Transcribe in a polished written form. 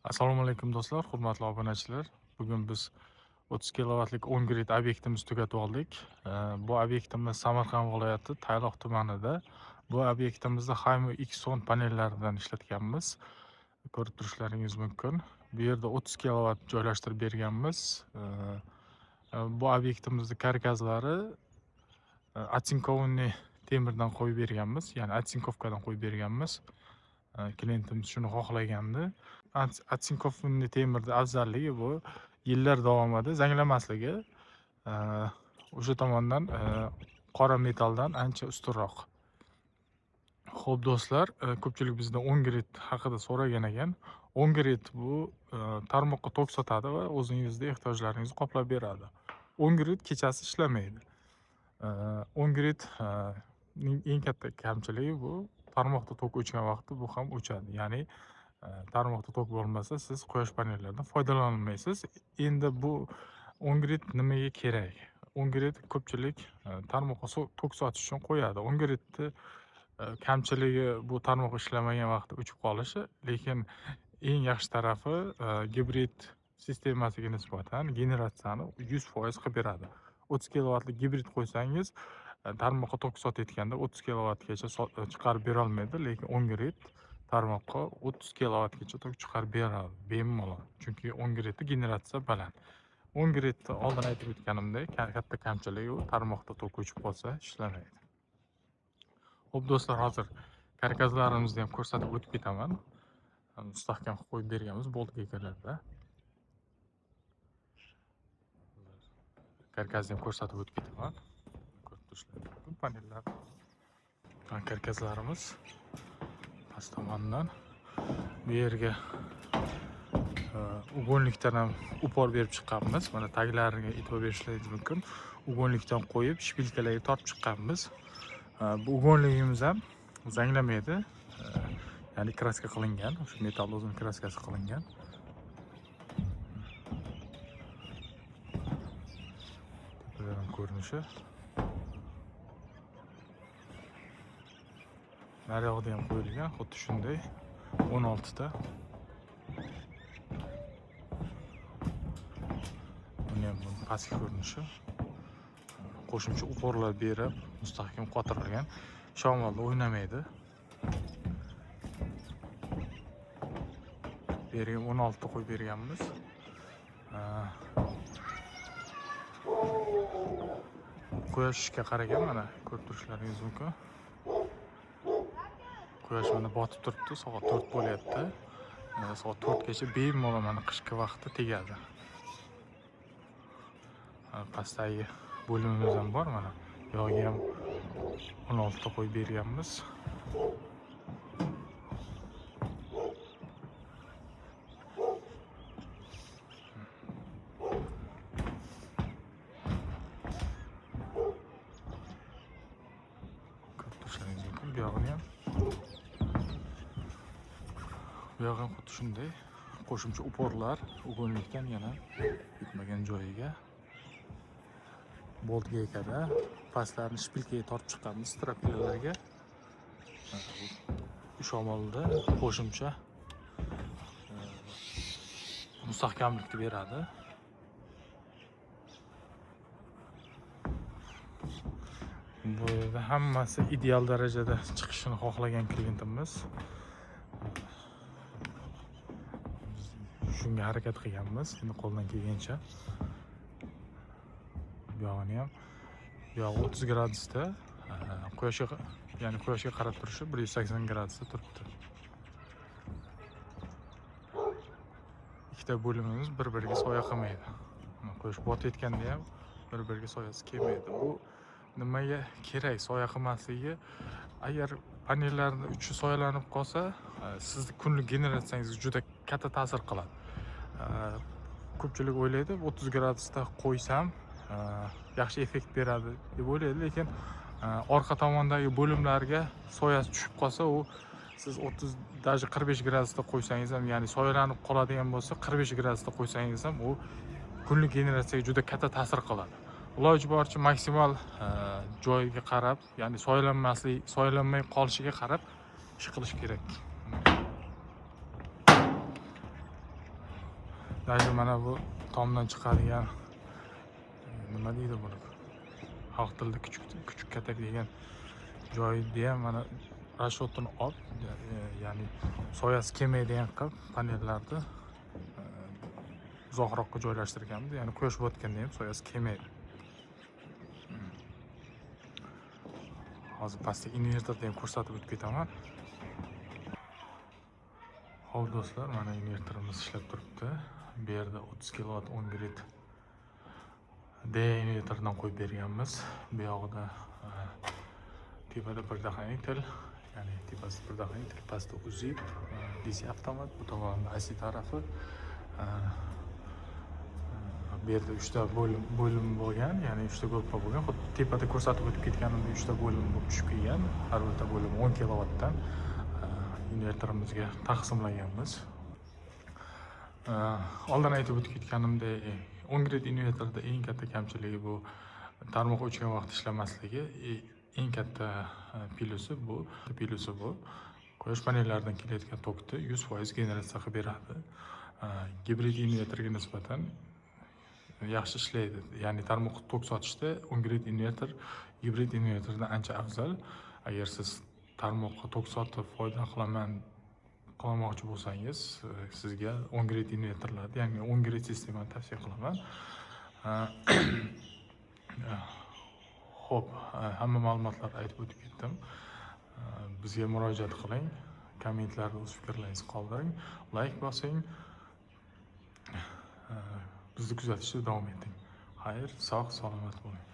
Assalomu alaykum do'stlar, hurmatli obunachilar. Bugun biz 30 kilovatlik on-grid obyektimizni tugatib oldik. Bu obyektimiz Samarqand viloyati Tayloq tumanida. Bu obyektimizni Haimo X10 panellaridan ishlatganmiz. Ko'rib turishlaringiz mumkin. Bu yerda 30 kilovat joylashtirib berganmiz. Bu obyektimizni karkazlari otsinkovniy temirdan qo'yib berganmiz, ya'ni otsinkovkadan qo'yib berganmiz. Klientimiz shuni xohlagandi. Otsinkovniy temirni afzalligi bu yillar davomida zanglamasligi. O'sha tomondan qora metalldan ancha ustunroq. Xo'p do'stlar, ko'pchilik bizdan on-grid haqida so'ragan ekan. On-grid bu tarmoqqa tok sotadi va o'zingizni ehtiyojlaringizni qoplab beradi. On-grid kechasi ishlamaydi. On-grid eng katta kamchiligi bu tarmoqda tok o'chgan vaqtda bu ham o'chadi. Ya'ni tarmoqda tok bo'lmasa siz quyosh panellaridan foydalana olmaysiz. Endi bu on-grid nimaga kerak? On-grid ko'pchilik tarmoqqa tok sotish uchun qo'yadi. On-gridni kamchiligi bu tarmoq ishlamagan vaqtda o'chib qolishi, lekin eng yaxshi tarafi gibrid sistemasiga nisbatan generatsiyani 100% qilib beradi. 30 kilovatlik gibrid qo'ysangiz, tarmoqqa tok sotayotganda 30 kilovatgacha chiqarib bera olmaydi, lekin on-grid tarmoqqa 30 kilovatgacha tok chiqarib beradi bemalol. Chunki on-gridda generatsiya baland. On-gridni oldin aytib o'tganimdek, katta kamchiligi u tarmoqda tok o'chib qolsa ishlamaydi. Xo'p do'stlar, hozir karkazlarimizni ham ko'rsatib o'tib ketaman. Mustahkam qilib qo'yib berganmiz boltgekalarda. Karkazni ham ko'rsatib o'tib ketaman. Ko'rib turishlaringiz mumkin panellar. Karkazlarimiz past tomondan bu yerga ugonlikdan ham upor berib chiqqanmiz. Mana taglariga e'tibor berishlaringiz mumkin. Ugonlikdan qo'yib shpilkalarga tortib chiqqanmiz. Bu ugonligimiz ham zanglamaydi. Ya'ni kraska qilingan, o'sha metall o'zini kraskasi qilingan. Tepadan ko'rinishi. Naryoqda ham qo'yilgan, xuddi shunday 16 ta. Buni ham pastki ko'rinishi. Qo'shimcha uporlar berib, mustahkam qotirilgan. Shamolda o'ynamaydi. Bu yerga 16 ta qo'yib berganmiz. Quyosh ishga qaragan, mana ko'rib turishlaringiz mumkin. Quyosh mana botib turibdi, soat 4 bo'lyapti. Soat 4 gacha bemalol mana qishki vaqtda tegadi. Pastdagi bo'limimiz ham bor mana. Bu yoqga ham 16 ta qo'yib berganmiz. Ko'rib turishlaringiz mumkin bu yog'ini ham. Bu yog'i ham xuddi shunday. Qo'shimcha uporlar ugonlikdan yana yetmagan joyiga boltgaykada pastlarni shpilkaga tortib chiqqanmiz strapilalarga. Shamolda qo'shimcha mustahkamlikni beradi. Bu yerda hammasi ideal darajada chiqishini xohlagan klientimiz. Biz shunga harakat qilganmiz, endi qo'ldan kelgancha. Bu yog'ini ham, bu yog'i 30 gradusda, quyoshga, ya'ni quyoshga qarab turishi 180 gradusda turibdi. Ikkita bo'limimiz bir-biriga soya qilmaydi. Mana quyosh botayotganda ham bir-biriga soyasi kelmaydi. Bu nimaga kerak soya qilmasligi? Agar panellarning uchi soyalanib qolsa, sizni kunlik generatsiyangizga juda katta ta'sir qiladi. Ko'pchilik o'ylaydi, 30 gradusda qo'ysam, yaxshi effekt beradi deb o'ylaydi, lekin orqa tomondagi bo'limlarga soyasi tushib qolsa, u siz 30, даже 45 gradusda qo'ysangiz ham, ya'ni soyalanib qoladigan bo'lsa, 45 gradusda qo'ysangiz ham u kunlik generatsiyaga juda katta ta'sir qiladi. Iloji boricha maksimal joyiga qarab, ya'ni soyalanmay qolishiga qarab ish qilish kerak. Даже mana bu tomdan chiqadigan, nima deydi buni, xalq tilida kuchuk katak degan joyida ham mana расчёт ini olib, ya'ni soyasi kelmaydigan qilib panellarni uzoqroqqa joylashtirganmiz. Ya'ni quyosh botganda ham soyasi kelmaydi. Hozir pastda invertorni ham ko'rsatib o'tib ketaman. Xo'p do'stlar, mana invertorimiz ishlab turibdi. Bu yerda 30 kilovat on-grid D invertordan qo'yib berganmiz. Bu yog'ida tepada предохранитель, ya'ni tepasi предохранитель, pastda УЗИП, DC avtomat, bu tomonda AC tarafi. Bu yerda uchta bo'lim bo'lgan, ya'ni uchta gruppa bo'lgan. Xuddi tepada ko'rsatib o'tib ketganimdek, uchta bo'lim bo'lib tushib kelgan. Har bitta bo'lim 10 kilovatdan invertorimizga taqsimlaganmiz. Oldin aytib o'tib ketganimdek, on-grid invertorda eng katta kamchiligi bu tarmoq o'chgan vaqt ishlamasligi. Eng katta plyusi bu quyosh panellaridan kelayotgan tokni 100% generatsiya qilib beradi. Gibrid invertorga nisbatan yaxshi ishlaydi. Ya'ni tarmoq tok sotishda on-grid invertor gibrid invertordan ancha afzal. Agar siz tarmoqqa tok sotib foyda qilamoqchi bo'lsangiz, sizga on-grid invertorlarni, ya'ni on-grid sistemani tavsiya qilaman. Xo'p, hamma ma'lumotlarni aytib o'tib ketdim. Bizga murojaat qiling, kommentlarda o'z fikrlaringizni qoldiring, layk bosing. Bizni kuzatishda davom eting. Xayr, sog' salomat bo'ling.